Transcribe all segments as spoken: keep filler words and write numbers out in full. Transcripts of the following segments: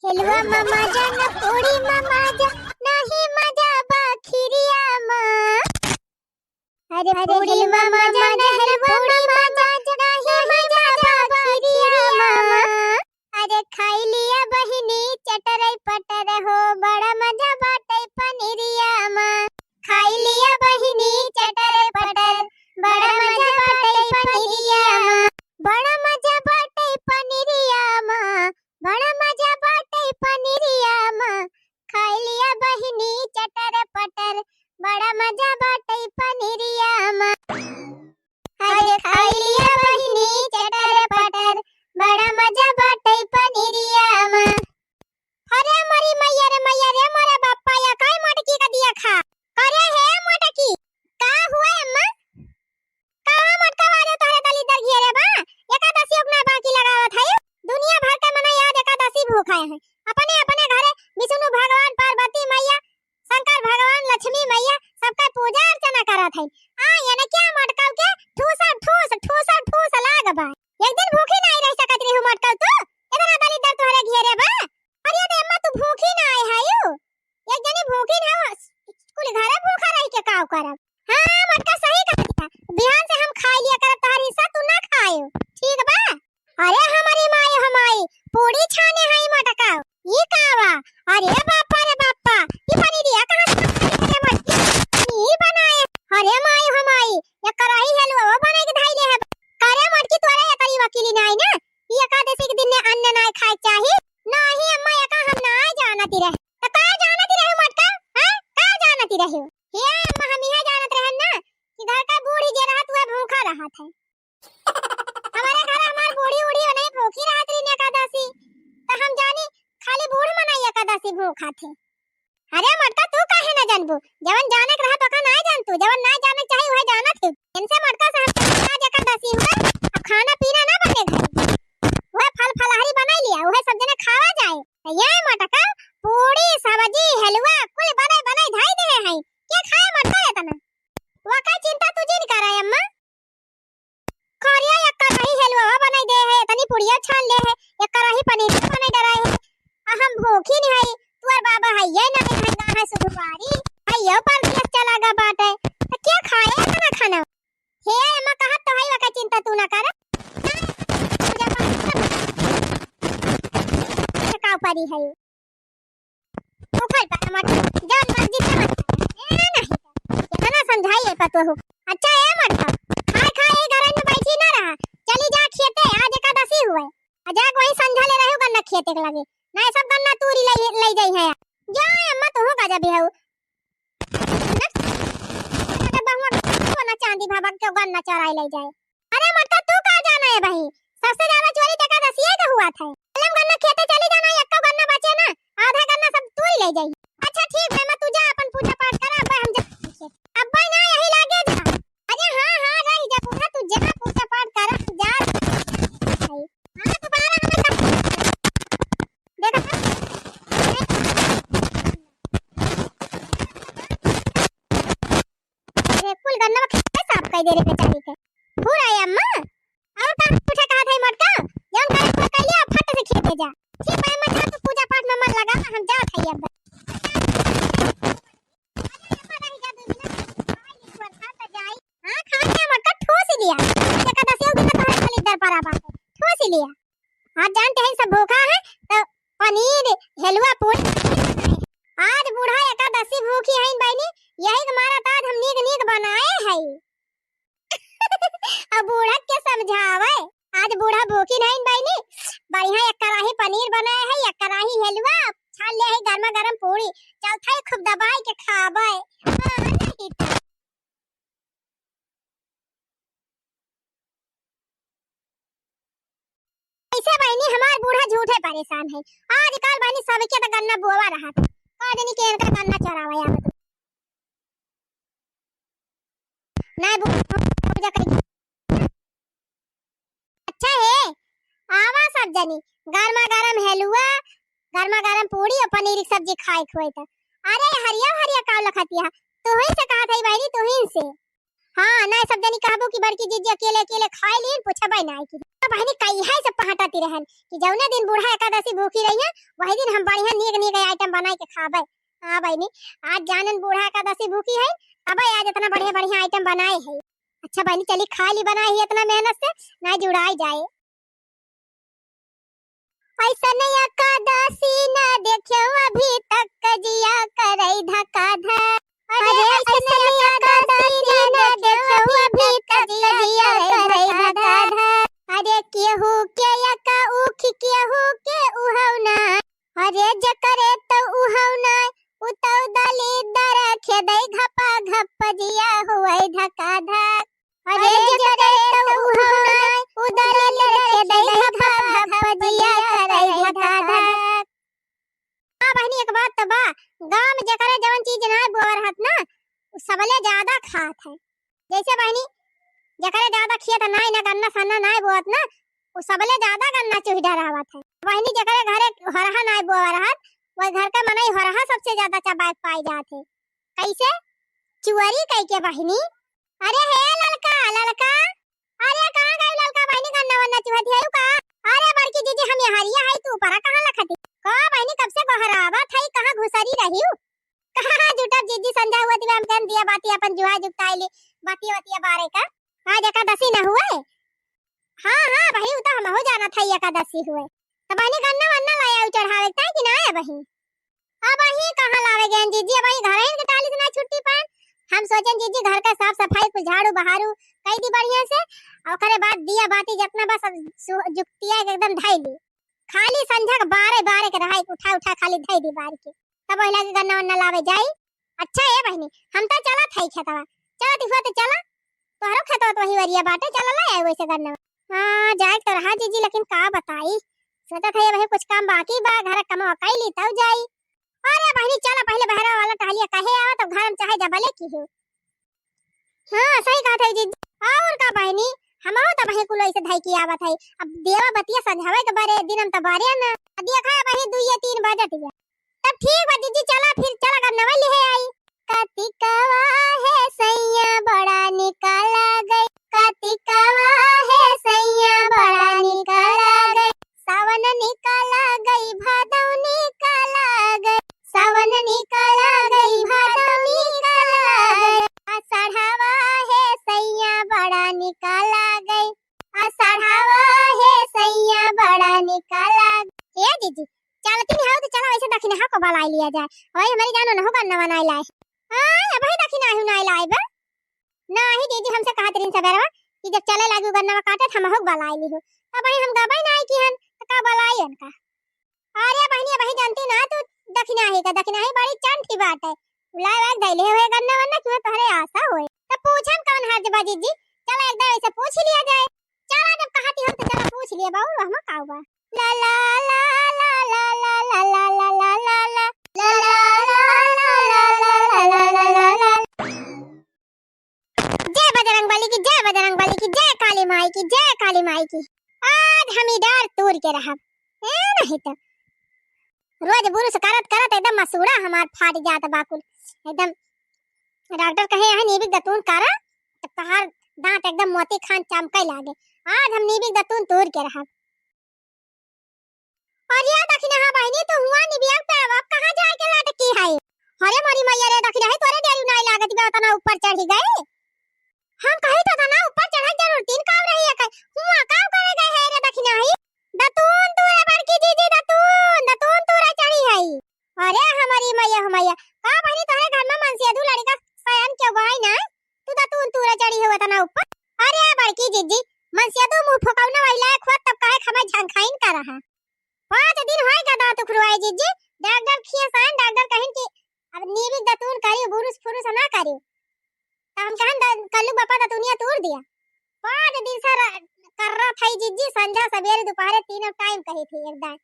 हेलवा मा मजा न पूड़ी मा मजा, नाही मजा बा खिरिया मा। अरे पूड़ी मा मजा न हेलवा मा मजा, नाही मजा बा खिरिया मा। अरे खाई लिया बहिनी चटर पटर हो, बड़ा मजा बाटे पनीरिया मा। खाई लिया बहिनी चटर पटर, बड़ा मजा बाटे पनीरिया मा। बड़ा मजा बाटे पनीरिया मा, बड़ा मजा बाटे पनीरिया मा। खाई लिया बहिनी चटर पटर, बड़ा मजा बाटे पनीरिया मा। अरे खाई लिया बहिनी चटर पटर, बड़ा मजा बाटे पनीरिया मा। अरे मरी मैया रे मैया रे, मोरे बापा, या काई मटकी का दिया खा। करे हे मटकी, का हुआ अम्मा? कहाँ मटका वाले तोहरे दलिद्दर घेरे बा? एकादशी उगना बाकी लगावत है। दुनिया भर के मनई आज एकादशी भूखाए हैं। अपने अपने घरे विष्णु भगवान, पार्वती मैया, शंकर भगवान, लक्ष्मी मैया, सबका पूजा अर्चना करत है। आ, एने क्या मटकाऊ के ठूसा ठूस, ठूसा ठूस लाग बा। एक दिन भूखी नाई रह सकत रही मटकाऊ तू? इतना दलिद्दर तोहरे घेरे बा। अरे अम्मा, तू भूखी नाई है यू? एक जनी भूखी ना हो, कुल घरे भूखा रही के काव करब? हाँ, मटका सही कहत है। बिहान से हम खाई लिया करब, तोहर हिस्सा तू ना खायो, ठीक बा? अरे हमारी माई, हमारी पूड़ी छाने है मटका, ई का बा? अरे बापा रे बापा, ई पनीरिया कहाँ से बनाई रे मटकी? पनीर बनाए। अरे माई, हमारी ये कराही हलवा वो बनाई के धाई ले है। करे मटकी, तोरे ये करी वकीली नाई ना, ई एकादशी के दिन ने अन्न नाई खाए चाही। नाही अम्मा, एका हम नाई जानती रहे। त का जानती रहे मटका? हाँ, का जानती रहे? हे अम्मा, हम यह जानत रहन ना कि घर का बूढ़ी जे रहत हुआ भूखा रहत है। हमारे घर हमार बूढ़ी उढ़ी नहीं भूखी रहत रही एकादशी, त हम जानी खाली बूढ़ मनई एकादशी भूखा थे। अरे मटका, तू काहे ना जानबू? जवन जाने के रहत ओका ना जान तू, जवन ना जाने चाही वह जानत है। इनसे मटका से हम आज एकादशी हुआ, अब खाना पीना ना बने घर, वह फल फलहारी बनाई लिया, वह सब जने खावा जाए। त ये मटका पूड़ी सब्जी हलवा कुल बनाई बनाई धाई दे है, के खाए मटका इतना? वह का चिंता तू जिन कराए अम्मा। खरिया एक कराही हलवा बनाई दे है, इतनी पुड़िया छान ले है, एक कराही पनीर बनाई डराए है। आ हम भूखी नहीं है, तुअर बाबा है ये नहीं है, ना है सुधुवारी है, ये परदेस चला गा बाटे, त क्या खाए इतना खाना? हे अम्मा, कहत तो है, वका चिंता तू ना कर। का परी है? उखल पर मत, जौन मर्जी से मत। ए नहीं, इतना समझाई है पतोहू। अच्छा ए मत, खाए खाए ए घर में बैठी ना रहा, चली जा खेते, आज एकादशी हुए। आ जा वही संझा ले रहे हो गन्ना खेते के लगे, नहीं सब गन्ना तूरी ले, ले जाई है। जा अम्मा, तू का जा भी है। अरे बहुआ, सोना चांदी भाभा के गन्ना चोराई ले जाए। अरे मटका, तू का जाना है भाई, सबसे ज्यादा चोरी तो एकादशिये के हुआ था। कलम गन्ना खेते चली जाना, एक्को गन्ना बचे ना, आधा गन्ना सब तू ही ले जाई। अच्छा ठीक है, मैं तू जा अपन पूजा पाठ करा, अब हम जा। अब भाई ना यही लागे जा। अरे हाँ हाँ, रह जा बूढ़ा, तू जा पूजा पाठ करा, तू जा। हाँ, दोबारा हमें देखा था? अरे, कुल गन्ना में खेते साफ कर दे रे बेचारी के। हो रहा है अम्मा, और का पूछे कहा था मटका? जौन करे कोई कर लिया, फट से खेते जा। ठीक है अम्मा, जा तू पूजा पाठ में मन लगा, हम जात है अब। हाँ, खा लिया मटका, ठूस ही लिया। एकादशी के दिन तो तोहरे खाली दर पर आ बाटे, ठूस ही लिया। आज जानते हैं सब भूखा है, तो पनीर, हलवा, पूरी। आज बूढ़ा एकादशी भूखी है बहनी, यही के मारा तो आज हम नीक नीक बनाए हैं। अब बूढ़ा के समझावे, आज बूढ़ा भूखी नहीं बहनी, बढ़िया एक कढ़ाई पनीर बनाए है, एक कढ़ाई हलवा, छान ले है गर्मा गर्म पूरी, चल थाई खूब दबाई के खावे। हाँ, नहीं तो। ऐसे बहनी हमार बूढ़ा झूठे परेशान है। आजकल बहनी सबके तो गन्ना बोवा रहा था। का जानी के इनका गन्ना चोरावा आवत। नहीं बूढ़ा पूजा करी। अच्छा है, आवा सब जनी, गर्मा गर्म हलवा, गर्मा गर्म पूरी और पनीर की सब्जी खाए खुए था। अरे हरिया हरिया का लखतिया, तू ही से कहा था बहनी, तू ही से। हाँ, ना सब जनी कहबो कि बड़की जीजी अकेले अकेले खाए लीन, पूछबे ना कि। बहिनी कहिया से पहटती रहन कि जौने दिन बूढ़ा एकादशी भूखी रही है, वही दिन हम बढ़िया नीक नीक item बनाई के खाबे। हाँ बहिनी, आज जानन बूढ़ा एकादशी भूखी है, तबे आज इतना बढ़िया बढ़िया item बनाए है। अच्छा बहिनी, चली खा ली बनाए ही इतना मेहनत से, ना जुड़ाई जाए। ऐसन एकादशी न देख्यो अभी तक, जिया करै धका धक। अरे ऐसन एकादशी न देख्यो अभी तक, जिया करै धका धक। अरे केहू के एका उखी, केहू के उहौ ना। अरे जकरे त उहौ ना, उ तौ दलिदर खेदै घपा घप, जिया हुवै धका धक। अरे जकरे त उहौ नाय, उ दलिदर खेदै घपा घप, जिया करै धका धक। हाँ बहिनी, एक बात त बा, गाँव में जकरे जवन चीज नाय बोअ रहत ना, उ सबले ज्यादा खात है। जैसे बहिनी, जकरे ज्यादा खेत नाय ना, गन्ना सन्ना नाय बोअत ना, उ सबले ज्यादा गन्ना चुहि डरावत है। बहिनी, जकरे घरे होरहा नाय बोअ रहत, वही घर का मनई होरहा सबसे ज्यादा चबाए के पाए जात है। कैसे? चुअरी कइके बहिनी। अरे हे ललका, ललका, अरे कहाँ गई ललका बहिनी, गन्ना वन्ना चुहत है का? अरे बड़की जीजी, हम यहाँ हरिया है, तू ऊपरा कहाँ लखती? का बहिनी, कब से गोहरावत है, कहाँ घुसरी रही हूँ? कहाँ जुटब जीजी, संझा हुआ दिया, हम कहन दिया बाती अपन जुहा जुगताइली, बातिया बातिया बारे का। आज एकादशी न हुए? हाँ हाँ बहिनी, उ तो हमहू जानत है एकादशी हुए। त बहिनी गन्ना वन्ना लाए आऊ चढ़ावे के ताई कि ना है बहिनी? अबहीं कहाँ लावे गएन जीजी, अबहीं घरहिन के टाली से ना छुट्टी पाएन। हम सोचेन जीजी घर का साफ सफाई कुल झाड़ू बहारू कई दी बढ़िया से, और ओकरे बाद दिया बाती जितना बा सब सु-, जुगतिया के एकदम धई ली। खाली संझा के बारे बारे के रहा, उठा उठा खाली धई दी बार के। तब वही लागे गन्ना वन्ना लावे जाई। अच्छा ए बहिनी, हम तो चलत है खेतवा, चलत हुआ तो चला, तोहरो खेतवा तो वही वरिया बाटे, चला ला आए वैसे गन्ना। हाँ जाए तो रहा जीजी, लेकिन का बताई, सोचत है वही कुछ काम बाकी बा, घर कमवा कई ली तब जाई। अरे बहिनी, चला पहिले बहरवा वाला टहलिया कहे आवा, तब घर में चाहे जबले की हो। हाँ, सही कहत है जीजी। और का बहिनी, हमहू तो वही कुल ऐसे धई के आवत है। अब देवा बतिया संझावे के बारे, दिन हम तो बारे ना। अब देखा है वही दुइये तीन बजत है। तब ठीक बा जीजी, चला फिर, चला गन्नवा लिहे आई। कतिकवा हे सैया बड़ा निकाला गई, कतिकवा हे सैया बड़ा निकाला गई, सावन निकाला गई, भादव निकाला गई, सावन निकाला गई, भादव निकाला गई, आषाढ़वा हे सैया बड़ा निकाला गई, आषाढ़वा हे सैया बड़ा निकाला गई। ए जीजी, चलती नहीं हो तो चला वैसे दखिनहा को बलाई लिया जाए। वही हमारी जानो नहु गन्ना बनाई लाए। हाँ, अब ही दखिनहा हूँ नाई लाए बा। नाही जीजी, हमसे कहत रही सबेरवा कि जब चले लागी गन्नवा काटे, त हमहू के बलाई ली हो। तब वही हम गबई नाई की हन, त का बलाई हन का? अरे बहिनी, वही जानती ना तू दखिनहा ही का, दखिनहा ही बड़ी चंठी बात है। बुलाए वाए धैले हुए गन्ना वन्ना, क्यों तोहरे आशा होए। तब पूछन कौन हर्ज बा जीजी? चला एक दाव ऐसे पूछ लिया जाए। चला जब कहती हो तो चला पूछ लिया बाबू, हम का बा। ला ला ला। जय बजरंग बली की, जय बजरंग बली की, जय काली माई की, जय काली माई की। आज हम ई डार तूर के रहब, ए नहीं तो रोज बुरुस करत करत एकदम मसूड़ा हमार फाट जात बाकुल। एकदम डॉक्टर कहे यहाँ नीबिक दतून करा, तब तहार दांत एकदम मोती खान चमके लागे। आज हम नीबिक दतून तूर के रहब। अरे दखिनहा बहिनी, तू हुआ निबिया पे अब कहाँ जाए के लटकी है? अरे मोरी मैया रे, दखिनहा तोरे डेरू नाई लागत बा, उतना ऊपर चढ़ी गए। हम कही तो तना ऊपर चढ़े जरूर तीन काव रही है, कहीं हुआ काव करे गए है रे दखिनहा? दतून तूरे बड़की जीजी, दतून, दतून तूरे चढ़ी है। अरे हमारी मैया, हो मैया, का बहिनी तोहरे घर में मनसेदू लड़का सयान के बाई ना? तू दतून तूरे चढ़ी हो तना ऊपर। अरे बड़की जीजी, मनसेदू मुंह फुकौना वाली लायक होत तब काहे खमा झंखाइन कर रहा? पाँच दिन होए गदा तुखरुआए जीजी, डॉक्टर खियासान, डॉक्टर कहिन कि अब नीबिक दतून करियो, बुरुस फुरुस ना करियो। त हम कहन द-, कल्लू बापा दतुनिया तूर दिया। पाँच दिन से र-, कर रहा था जीजी, संझा सबेरे दोपहरे तीनों टाइम कही थी एकदम।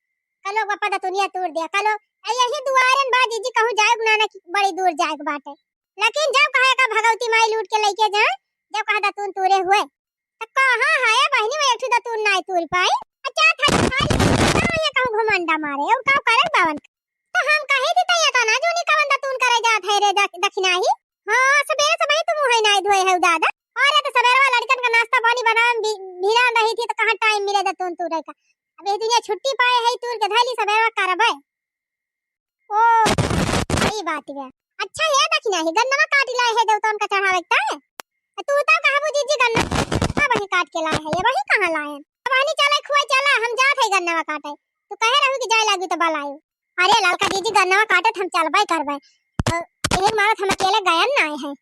कल्लू बापा दतुनिया तूर दिया, कल्लू ए यही दुआरन बा जीजी, कहूँ जाए ना, ना कि बड़ी दूर जाए के बाटे। लेकिन जब कहे का भगवती माई लूट के लेके जाए, जब कहा दतून तूरे हुए, त कहाँ है बहिनी, वो एक ठो दतून नाई तूर पाई। अच्छा था खाली ये कहूँ घुमंडा मारे, और का करे बावन। त हम कहे थी, त ये तो ना जूनी कवन दतून करे जात है रे दख-, दखिनाही। हाँ, सबेरे सबही तुम है नाई धोए है दादा। अरे तो सबेरवा लड़कन का नाश्ता पानी बनावे में भी-, भिड़ा रही थी तो कहाँ टाइम मिले देतुन तूरे का। अब ये दुनिया छुट्टी पाए है, तूर के धैली सबेरवा करबे। ओ, सही बात है। अच्छा, ये देखी नाही, गन्नवा काट लाए है देवतन का चढ़ावे के ताय। तू तो कहबू जीजी गन्ना वही काट के लाए है, ये वही कहाँ लाए हैं? अब हनी चले खुआ चला, हम जात है गन्नवा काटे। तू कहे रहू कि जाए लागी तो बलायो। अरे ललका जीजी गन्नवा काटत हम चलबे करबे। अ, यही मारत हम अकेले गयन ना आए हैं।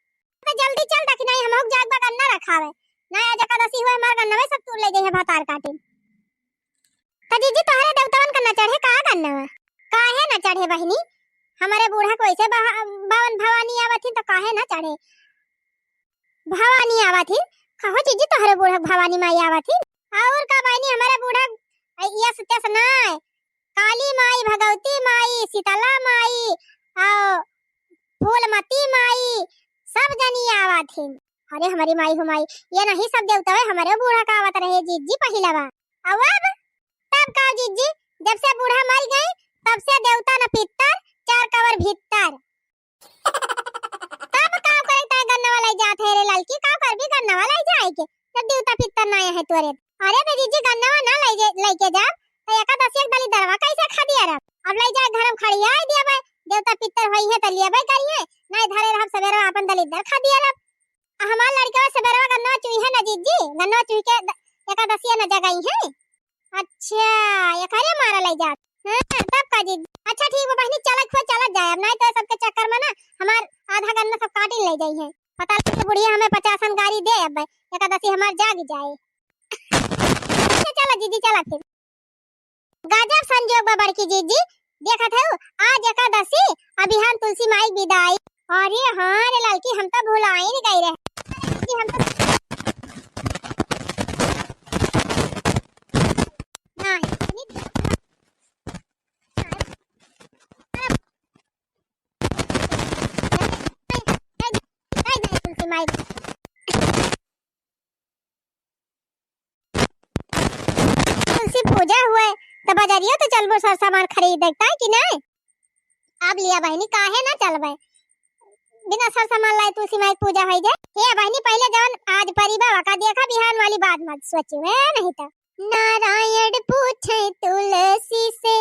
तो जल्दी चल देखी नाही, हम जात बा गन्ना रखावे। ना आज एकादशी हुए हमार गन्नवे सब तूर ले जाइए भातार काटे। त जीजी तोहरे देवतवन का न चढ़े का गन्नवा? काहे न चढ़े बहिनी? हमरे बूढ़ा क वैसे बहा-, बावन भवानी आवत ही त काहे न चढ़े? भवानी आवत ही? कहो जीजी तोहरे बूढ़ा क भवानी माई आवत ही? और का बहिनी हमरे बूढ़ा क, ए, यस त्यस नाय। काली माई, भगवती माई, शीतला माई, और फूलमती माई, सब जनी आवत ही। अरे हमारी माई हो माई, ये नहीं सब देवता है, हमारे बूढ़ा का आवत रहे जीजी पहिला बा। अब, तब का जीजी, जब से बूढ़ा मर गए, तब से देवता न पित्तर, चार कवर भीतर। तब का करे ताय गन्नवा लाई जात है रे ललकी, का करबी गन्नवा लाई जाए के, जब देवता पित्तर ना है तोरे। अरे बे जीजी, गन्नवा ना लाई जे-, लेके जा, तो एकादशी एक दलिद्दरवा कैसे खा दिया रे? अब लाई जाए घर में खड़िया दिया बे, देवता पित्तर होई है तो लिया बे करिए, नहीं धरे रहब सबेरे अपन दलिद्दर खा दिया रे। आ हमार लड़कवा सबेरवा गन्नवा चुई है ना जीजी, गन्नवा चुई के द-, एकादशिया ना जगाई है। अच्छा, एकरे मारा लई जात। हाँ, तब का जीजी? अच्छा ठीक बा बहिनी, चलत खो चलत जाए, अब नहीं तो सबके चक्कर में ना हमार आधा गन्ना सब काटी ले जाई है। पता लगे बुढ़िया हमें पचासन गारी दे, अब एकादशी हमार जाग जाए। अच्छा, चला जीजी, चला फिर। गजब संजोग बा बड़की जीजी, देखत हऊ आज एकादशी, आ बिहान तुलसी माई क बिदाई। अरे हाँ रे ललकी, हम तो भुलाइन गई रहे। जी, हम तो नहीं, तुलसी माई। तुलसी पूजा हुए, त बजरियो तो चलबो सर सामान खरीद देखता है कि नहीं? अब लिया बहिनी, काहे ना चलबे? बिना सर सामान लाए तुलसी माई के पूजा होई जाए। हे बहिनी, पहिले जवन आज परी बा, ओका देखा, बिहान वाली बात मत सोची, है नहीं तो। नारायण पूछे तुलसी से,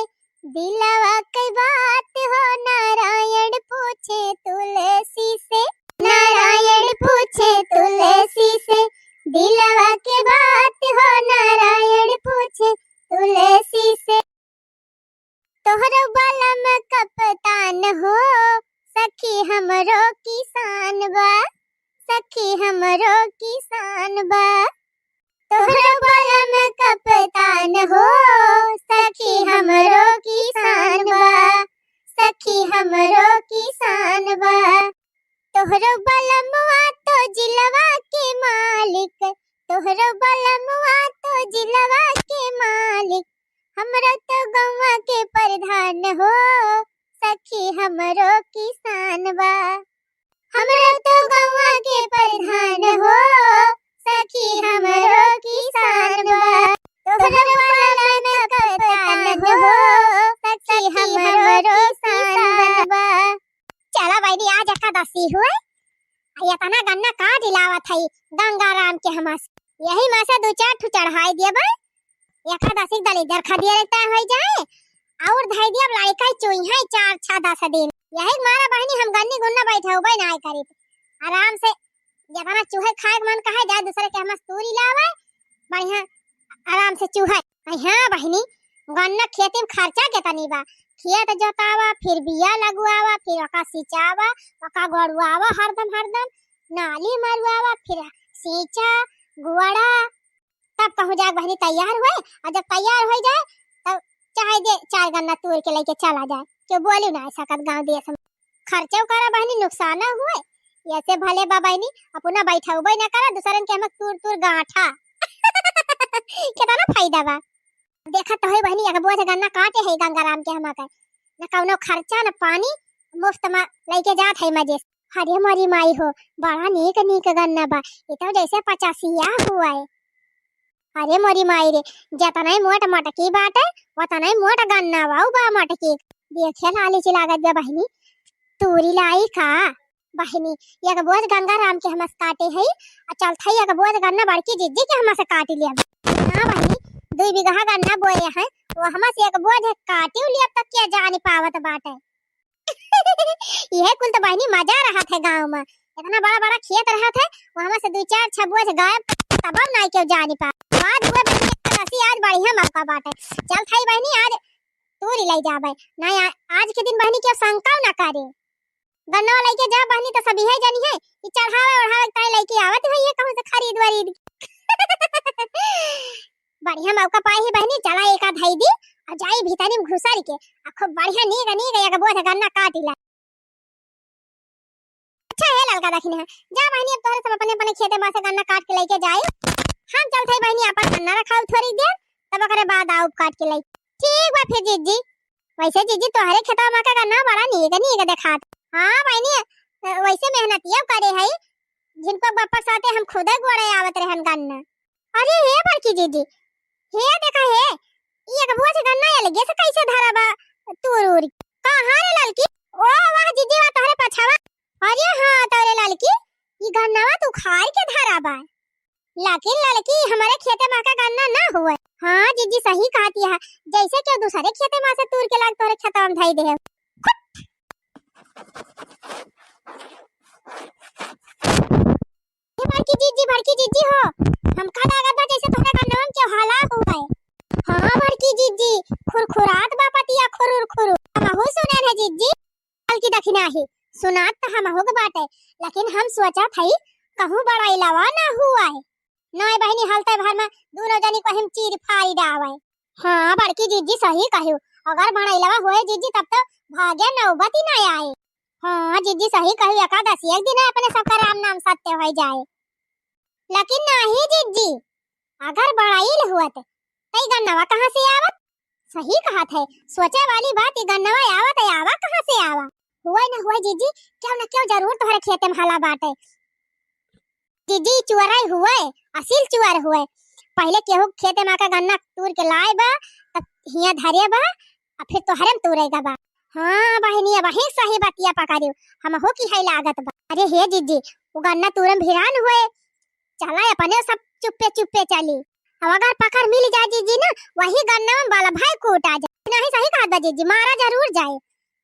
दिलवा के बात हो नारायण पूछे तुलसी से, नारायण पूछे तुलसी से, दिलवा के बात हो नारायण पूछे तुलसी से। तोहरो बलम कप्तान हो, सखी हमरो किसान बा, सखी हमरो किसान बा। तोहरो बलम कप्तान हो, सखी हमरो किसान बा, सखी हमरो किसान बा। तोहरो बलमवा तो जिलवा के मालिक, तोहरो बलमवा तो जिलवा के मालिक, हमरो तो गौवा के प्रधान हो, सखी हमरो किसान बा। हमरो तो गौवा के प्रधान हो, सखी हमरो किसान बा। तोहरो बलम कप्तान हो, सखी हमरो किसान बा। चला बहिनी, आज एकादशी हुए, आ एतना गन्ना का दिलावत हई गंगा राम के हमस, यही में से दू चार ठो चढ़ाई देबे। एकादशी के दलिद्दर खदिया रहता हो जाए, और धई दिया लड़का चुई है चार छह दस दिन। यही मारा बहिनी हम गन्नी गुन्ना बैठे हुए ना करीब, आराम से जतना चूहे खाए के मन कहे जाए, दूसरे के हमस तूरी लावे, बढ़िया आराम से चूहे। अरे हाँ बहिनी, गन्ना खेती में खर्चा केतनी बा? खेत जोतावा, फिर बिया लगुआवा, फिर ओका सिंचावा, ओका गोड़ुआवा हरदम हरदम, नाली मरुआवा, फिर सींचा, गुआड़ा, तब कहूँ जाके बहिनी तैयार हुए। और जब तैयार हो जाए, तब चाहे जे चार गन्ना तूर के लेके चला जाए, क्यों बोली ना सकत गाँव देश में। खर्चो करा बहिनी, नुकसान हुए, ऐसे भले बा बहिनी, अपना बैठउबे ना करा, दूसरन के हमक तूर तूर गांठा। केतना फायदा बा। देखत तो है बहिनी, एक बोझ गन्ना काटे है गंगाराम के हमक, न कौनो खर्चा न पानी, मुफ्त में लेके जात है मजे से। अरे मोरी माई हो, बड़ा नीक नीक गन्ना बा, ये तो जैसे पचासिया हुआ है। अरे मोरी माई रे, जतनाई मोट मटकी बाटे, ओतनाई मोट गन्ना बा, उ बा मटकी। देखे लाली ची लागत बा बहिनी, तूरी लाई का? बहिनी, एक बोझ गंगाराम के हमसे काटे है, आ चलत है एक बोझ गन्ना बड़की जिज्जी के हमसे काटी लिया। हाँ बहिनी, दुई बीघा गन्ना बोए हैं, वो हमसे एक बोझ काटी लिया तक के जानी पावत बाटे। यह कुल तो बहिनी मजा रहत है गाँव में, इतना बड़ा बड़ा खेत रहत है, वो हमसे दुई चार छह बोझ गायब, तब नाई के जानी पा। आज वो बहिनी एकादशी, आज बढ़िया मौका बाटे, चलत है बहिनी आज तूरी लाई जाबे। ना आ-, आज के दिन बहिनी के शंका ना करे। गन्नवा लइके जा बहिनी, तो सब इहे जनी है कि चढ़ावे ओढ़ावे के ताई लइके आवत है ये कहूँ से खरीद वरीद। बढ़िया मौका पाए ही बहिनी, चला एक आध धई दी और जाई भीतरी में घुसर के आ खूब बढ़िया नीक नीक एक बोझ गन्ना काटी ला। अच्छा है ललका दखिना, जा बहिनी अब तोहरे सब अपने अपने खेते में से गन्ना काट के लइके जाई, हम चलत है बहिनी अपन गन्ना रखाऊ थोड़ी देर, तब ओकरे बाद आउब काट के लई। ठीक बा फिर जिज्जी। वैसे जिज्जी तोहरे खेतवा में का गन्ना बड़ा नीक नीक देखात। हाँ बहिनी, अ, वैसे मेहनतिया करे है, जिनको बप्पा साथे हम खुदे गोड़े आवत रहन गन्ना। अरे हे बड़की जिज्जी, हे देखा हे, ई एक बोझ गन्ना अलगे से कैसे धरा बा तूर उर। कहाँ रे ललकी? ओ वाह जिज्जी वाह तोहरे पछवा। अरे हाँ तोरे ललकी, ई गन्नवा तू खाई के धरा बा। लेकिन ललकी, हमरे खेते में का गन्ना ना हुए। हाँ जिज्जी सही कहती है, जैसे क्यों दूसरे खेते में से तूर के लाग तोरे खेतवा में धई दे। ये बड़की जिज्जी, बड़की जिज्जी हो, हमका लागत बा जैसे तोहरे गन्नवा में क्यों हाला हुए। हाँ बड़की जिज्जी, खुरखुरात बा पतिया खुरुर खुरुर। हमहू सुने रहे जिज्जी। हल्की दखिना ही सुनात त हमहू के बाटे, लेकिन हम सोचत हई कहूँ बड़ाई लवा ना हुआ है। नाय बहिनी, हलते भर में दूनो जनी को हम चीर फाड़ी डावे। हाँ बड़की जिज्जी सही कहियो, अगर बड़ाई लवा होए जिज्जी तब तो भागे नौबती ना आए। हाँ जिज्जी सही कहियो, एकादशी एक दिन अपने सबका राम नाम सत्य हो जाए। लेकिन नाही जिज्जी, अगर बड़ाइल हुअत, त ई गन्नवा कहाँ से आवत? सही कहत है, सोचे वाली बात, ई गन्नवा आवत है, आवा कहाँ से आवा? हुए न हुए जिज्जी, क्यों न क्यों जरूर तोहरे खेते में हला बाटे। जिज्जी, चुअरई हुए, असील चुअर हुए। पहिले केहू खेते में का गन्ना तूर के लाए बा, तब हियाँ धरे बा, आ फिर तोहरे में तूरे गा बा। हाँ बहिनी, अब वही सही बतिया पकड़ियो, हमहू की है लागत बा। अरे हे जिज्जी, वो गन्ना तूरे में भिरान हुए, चला अपने सब चुप्पे चुप्पे चली। अब अगर पकड़ मिल जाए जिज्जी ना, वही गन्ना में बाल भाई कूटा जाए। नहीं सही कहत बा जिज्जी, मारा जरूर जाए।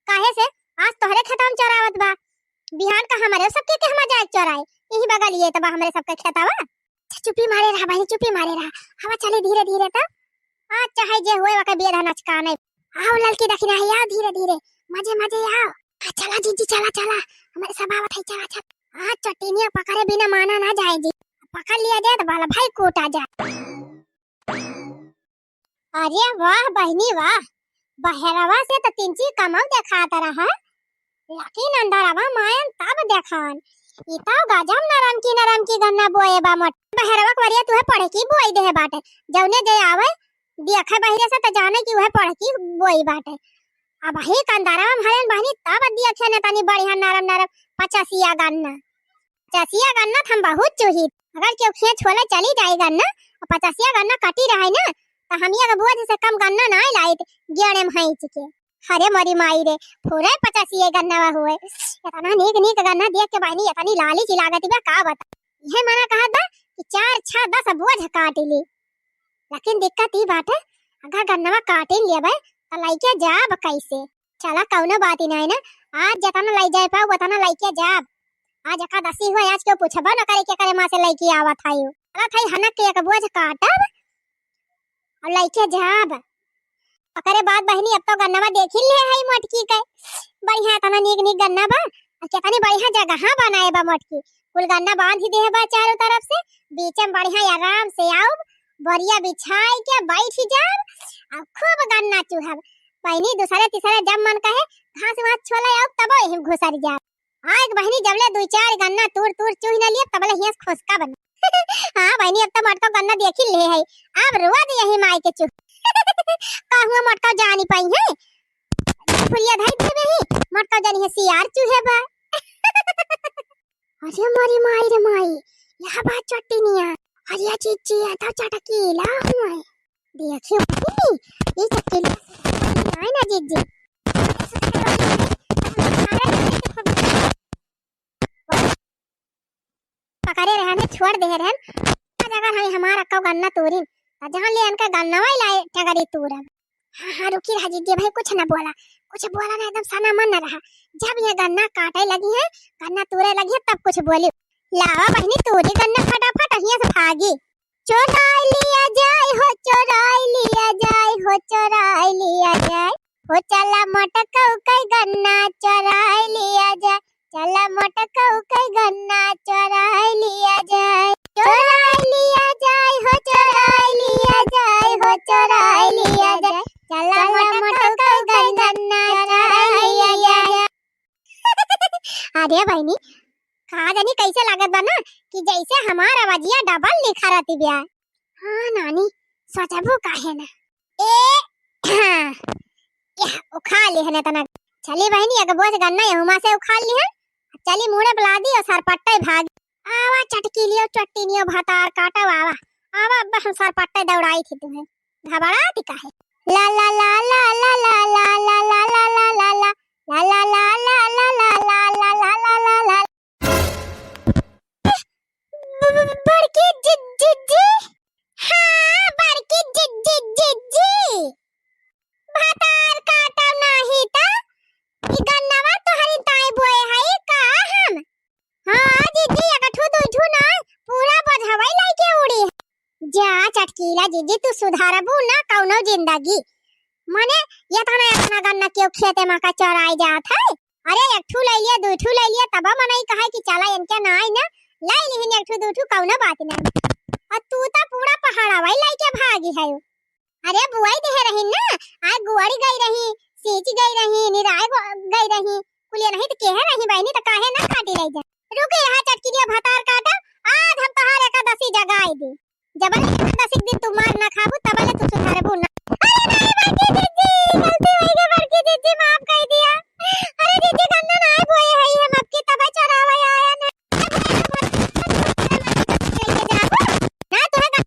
काहे से आज तोहरे खेतवा में चोरावत बा, बिहान का हमरे सबके के हमा जाए चोराए, यही बगल ये तबा हमरे सबके खेतवा। अच्छा, चुप्पी मारे रहा बहिनी, चुप्पी मारे रहा। हवा चली धीरे धीरे तो। आज चाहे जे हुए वके बेधा नचकाने। आओ ललकी दखिना है, आओ धीरे धीरे, मजे मजे आओ। हाँ, चला जिज्जी, चला चला, हमरे सब आवत है, चला चला। आज चटिनिया पकड़े बिना माना ना जाए जी, पकड़ लिया जाए तो बाल भाई कूटा जाए। अरे वाह बहिनी वाह, बहरवा से तो तिनची कमौ देखात रहा, लेकिन अंदरवा मायन तब देखान। ई तो गजब नरम की नरम की गन्ना बोए बा मोट। बहरवा कवरिया तुहे पढ़े की बोई देहे बाटे, जौने जे आवे देखे बहिरे से तो जाने कि उहे पढ़े की बोई बाटे। अब ही कंदरवा में हरेन बहिनी तब देखे ने तनी बढ़िया नरम नरम पचसिया गन्ना। पचसिया गन्ना त हम बहुत चुहित। अगर केहू खेत छोले चली जाई गन्ना, और पचसिया गन्ना कटी रहे ना, तो हम एक बोझ से कम गन्ना नाई लाइत, गेड़े में हाँइच के। अरे मोरी माई रे, फुरे पचसिया गन्ना हुए। इतना नीक नीक गन्ना देख के बहिनी, इतनी लाली सी लागत बा, का बता। यह मना कहत बा कि चार, छह, दस बोझ काट ली। लेकिन दिक्कत ई बाटे, अगर गन्नवा काटिन लेबे, त लइके जाब कैसे? चला, कौनो बात ही नहीं ना, आज जतना लइ जाए पाऊ, उतना लइके जाब। आज एकादशी हुए, आज क्यों पूछबो न करे, के करे माँ से लइके आवत है यू। चला, थाई हनक के एक बोझ काटब और लइके जाब। ओकरे बाद बहिनी, अब तो गन्नवा देखी ले है मोटकी के, बढ़िया इतना नीक नीक गन्ना बा, और कितनी बढ़िया जगह बनाए बा मोटकी। कुल गन्ना बांध ही देहे बा चारों तरफ से, बीच में बढ़िया आराम से आउब, बोरिया बिछाई के बैठ जाब, और खूब गन्ना चुहब। बहिनी, दूसरे तीसरे जब मन कहे घास वास छोले आउब, तबो यही में घुसर जाब। हाँ, एक बहिनी, जबले दुई चार गन्ना तूर तूर चुहि न लिए, तबले हियस खुसका बना। हाँ बहिनी, अब तो मोटका गन्ना देखी ले है, अब रोज यही माई के चुह। का हुआ मोटका जानी पाई है? फुलिया धई देबे ही, मोटका जानी है सियार चुहे बा। अरे मोरी माई रे माई, यह बात चट्टी निया। अरे चीची, यह तो चटकीला हुआ है। देखियो बहिनी, ये चटकीला है ना जीजी। करे रहन है, छोड़ दे रहन। आज अगर हम हमार अक्का गन्ना तूरिन, त जान ले इनका गन्ना वही लाए टगरी तूरब। हाँ, हाँ, रुकी रहा जिज्जी भाई, कुछ ना बोला, कुछ बोला ना, एकदम सना मन ना रहा। जब ये गन्ना काटे लगी है, गन्ना तूरे लगी है, तब कुछ बोली। लावा बहिनी तूरी गन्ना फटाफट, हियां से भागी। चोराई लिया जाए हो, चोराई लिया जाए हो, चोराई लिया जाए हो, चला मोटकऊ के गन्ना चोराई लिया जाए, चला मोटकऊ के गन्ना चोराई लिया जाए, चोराई लिया जाए हो, चोराई लिया जाए हो, चोराई लिया जाए, चला मोटकऊ के गन्ना चोराई लिया जाए। अरे बहिनी, का जानी कैसे लागत बा ना कि जैसे हमार आवाजिया डबल लिखा रहती बिया। हाँ नानी, सोचबो काहे ना। ए, हाँ, यह उखाड़ लिहन तना। चली बहिनी, एक बोझ गन्ना यहुमा से उखाड़ लिहन। चली मुड़े बुला दी और सरपट्टे भाग। आवा चटकी लियो, चट्टी नियो, भतार काटो, आवा। आवा, अब हम सरपट्टे दौड़ाई थी तुम्हें। घबराती काहे? ला ला ला ला। बड़की जि-, जिज्जी। हाँ, बड़की जि-, जि-, जिज्जी। भतार काटब नाही त ई गन्नवा तोहरी ताई बोए हई का हम? हाँ जिज्जी, एक ठू दुई ठू ना, पूरा बोझवई लइके उड़ी। जा चटकीला जिज्जी, तू सुधरबू ना कौनो जिंदगी। मने एतना एतना गन्ना केहू खेते मा का चोराई जात है? अरे एक ठू लइ लिया, दुई ठू लइ लिया, तब मनई कहे कि चला इनके नाई ना, लइ लिहिन एक ठू दुई ठू, कौनो बात नहीं। और तू तो पूरा पहाड़ावई लइके भागी है। अरे बुआई देहे रही ना, आज गुआड़ी गई रही, सींची गई रही, निराय गो-, गई रही, कुलिया नहीं तो केहे रही बहिनी, तो काहे ना काटी लइ जा। रुके यहाँ चटकिलिया भतार काटा, आज हम तोहार एकादशी जगाई दी। जबले एकादशी के दिन तू मार ना खाबू, तबले तू सुधरबू ना। अरे नहीं बड़की जिज्जी, गलती होइ गई बड़की जिज्जी, माफ कर दिया। अरे जिज्जी गन्ना ना बोए है हम, अब की तबे चोरावे आया ना। ना तोहे तो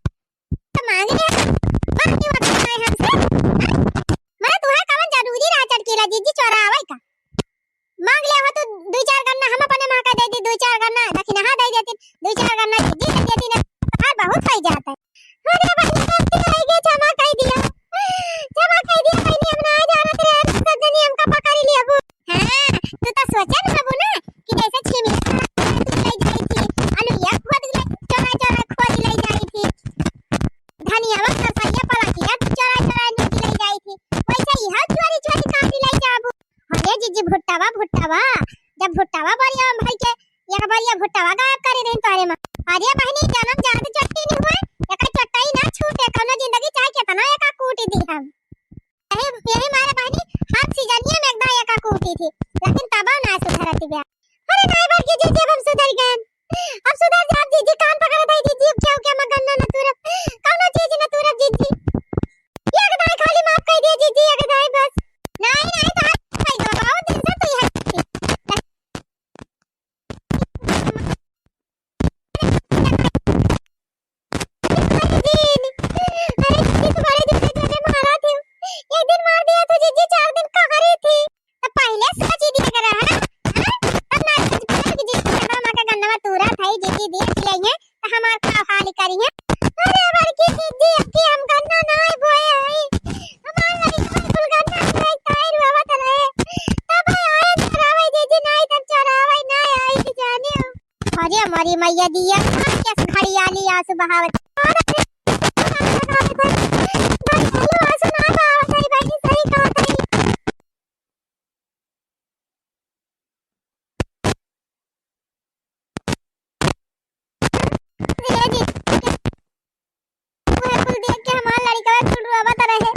मांग लिया, मांग लिया मत खाए हमसे। हाँ? मने तुहे कवन जरूरी रहा चटकीला जिज्जी चोरावे का? मांग लिया हो तो दुई चार गन्ना हम अपने माँ का दे दी, दुई चार गन्ना दखिनहा दे देती, दुई चार गन्ना जिज्जी दे देती ना, तोहार बहुत होइ जात है। अरे बहिनी गलती होइ गई, क्षमा कर दिया, क्षमा कर दिया बहिनी, हम ना जानत रहे, सब जनी हमका पकड़ लिया वो। हाँ, तू तो सोचे न हबू ना कि जैसे छिमी तू ले जाई थी, अलुइया खोद ले, चोरा चोरा खोद ले जाई थी। धनियावा, सरसैया, पलकिया चोरा चोरा नोच लइ जाई थी, वैसे इहा चोरी चोरी काटी लइ जाबू। अरे जिज्जी भुट्टावा, भुट्टावा, जब भुट्टावा बरिया में भई के एक बरिया भुट्टावा गायब करे रही तोहरे माँ। अरे बहिनी जन्म जात चट्टी नहीं हुए, एका चट्टाई ना छूटे, कौनो जिंदगी चाहे कितना एका कूटी दी हम। यही, यही मारे बहिनी हर सीजनिया में एकदम एका कूटी थी, लेकिन तबा ना सुधरती बा। अरे नाई बड़की जिज्जी, अब हम सुधर गए, हम सुधर जाब जिज्जी, कान पकड़त है जिज्जी, अब क्या हो क्या मैं गन्ना न तुरब, कौनो चीज न तुरब जिज्जी, एक दाई खाली माफ कर दिया जिज्जी, एक दाई बस। नाई नाई, तो आज भाई दो बहुत दिन से तू यहाँ अरे दीदी, अरे दीदी, तुम्हारे जूते जूते मारा थे। एक दिन मार दिया तो जीजी, चार दिन कहाँ रही थी? तो पहले सोच ही दिया करा, है ना? हाँ? तब ना सोच पाया कि जीजी के माँ का गन्ना तूरा था, जीजी दिए खिलाई है, तो हमार का हाल करी है? अरे बड़की जीजी, अब की हम गन्ना ना बोए हई। हमार लड़का कुल गन्ना खाई खाई रोवत रहे। तब आए चरावे जीजी, नहीं तब चरावे ना आई कि जाने हो। अरे हमारी मैया दिया, कहाँ के घड़ियाली आंसू बहावत। घड़ियाली आंसू ना बहावत है, बहिनी, सही कहत है। ये जी, वह कुल देख के हमार लड़का कुल रोवत रहे।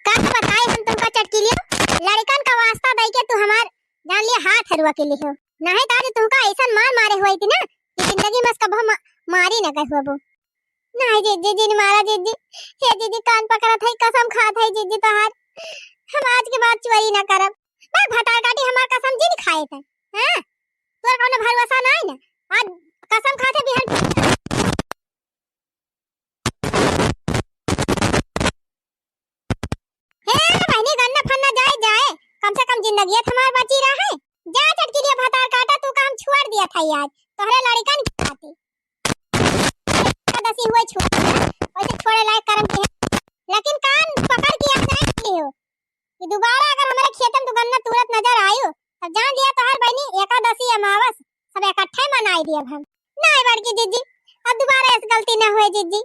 का बताई हम तुमका चटकीलियो, लड़कन का वास्ता दई के तू हमार जान लिया हाथ हरुआ के लिहो। नहीं तो आज तुमका ऐसन मार मारे हुई थी ना कि जिंदगी में कबो मा-, मारी न गए हुआ वो। नहीं जीजी, जिन मारा जीजी, हे जीजी कान पकड़त है, कसम खात है जीजी तोहार, हम आज के बाद चोरी न करब। बस भतार काटी हमार कसम जिन खाए थे, हाँ? तोर कौनो भरोसा नहीं ना, आज कसम खाते बिहान हे बहिनी, गन्ना फन्ना जाए, जाए, कम से कम जिंदगियत हमार बची रहे। जा चटकीलिया भतार काटा, तू काम छोड़ पियत है आज, तोहरे लड़िकन की खातिर। एकादशी हुए छोड़, वैसे छोड़े लायक करम के है। लेकिन कान पकड़ के आज आए हो कि दोबारा अगर हमरे खेतन तू गन्ना तूरत नजर आयो, तब जान लिया तोहर बहिनी एकादशी अमावस सब इकट्ठे मनाई दियब हम। नहीं बड़की जिज्जी, अब दोबारा ऐसी गलती ना होए जिज्जी।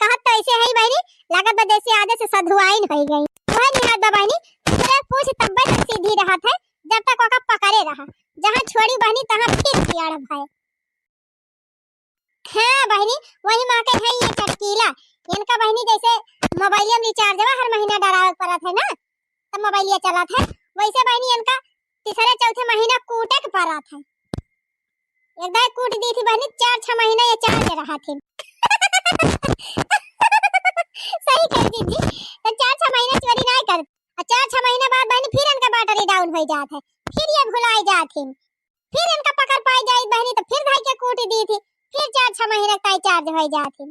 कहत तो ऐसे है बहिनी, लागत बा जैसे आजे से सधुआइन होई गई। वह निहार बा बहिनी, तुरे पूछ तब्बे तक सीधी रहत है, जब तक ओका पकड़े रहा। जहाँ छोड़ी बहिनी, तहाँ फिर पियाड़ भाई। हाँ बहिनी, वही माँ के है ये चटकीला। इनका बहिनी जैसे मोबाइलिया में रिचार्ज बा, हर महीना डरावे के पड़त है ना, तब मोबाइलिया चलत है। वैसे बहिनी इनका तीसरे चौथे महीना कूटे के पड़त है। एक दाई कूट दी थी बहिनी, चार छह महीना ये चार्ज रहा थी। सही कह दीदी, तो चार छह महीना चोरी नहीं कर, और चार छह महीना बाद बहिनी फिर इनका बैटरी डाउन हो जात है, फिर ये भुलाई जात है। फिर इनका पकड़ पाई जाई बहिनी, तो फिर धाई के कूट दी थी, फिर चार छह महीना ताई चार्ज हो जात है।